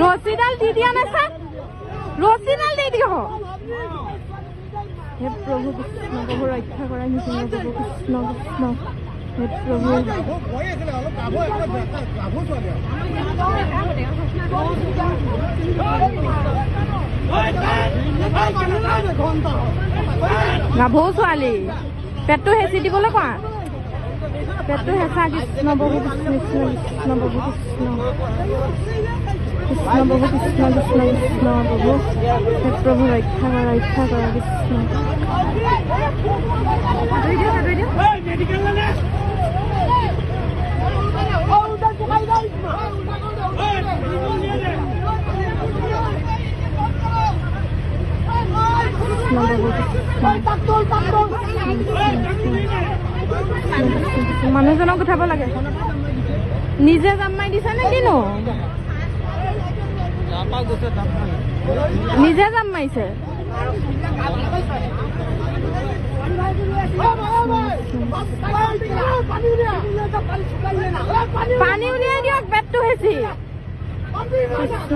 ৰছীডাল দি দিয়া নাই ছাৰ, ৰছীডাল দি দিয়ক। হে প্ৰভু কৃষ্ণ প্ৰভু ৰক্ষা কৰা, কৃষ্ণ প্ৰভু কৃষ্ণ কৃষ্ণ, হে প্ৰভু। গাভৰু ছোৱালী পেটটো হেঁচি দিবলৈ কোৱা, পেটটো হেঁচা। কৃষ্ণ প্ৰভু কৃষ্ণ কৃষ্ণ প্ৰভু কৃষ্ণ কৃষ্ণ প্ৰভু কৃষ্ণ কৃষ্ণ কৃষ্ণ প্ৰভু, হে প্ৰভু ৰক্ষা কৰা, ৰক্ষা কৰা কৃষ্ণ। মানুহজনক উঠাব লাগে, নিজে জাম মাৰি দিছে নে কিনো? নিজে জাম মাৰিছে। পানী উলিয়াই দিয়ক, পেটটো হেঁচি। কৃষ্ণ।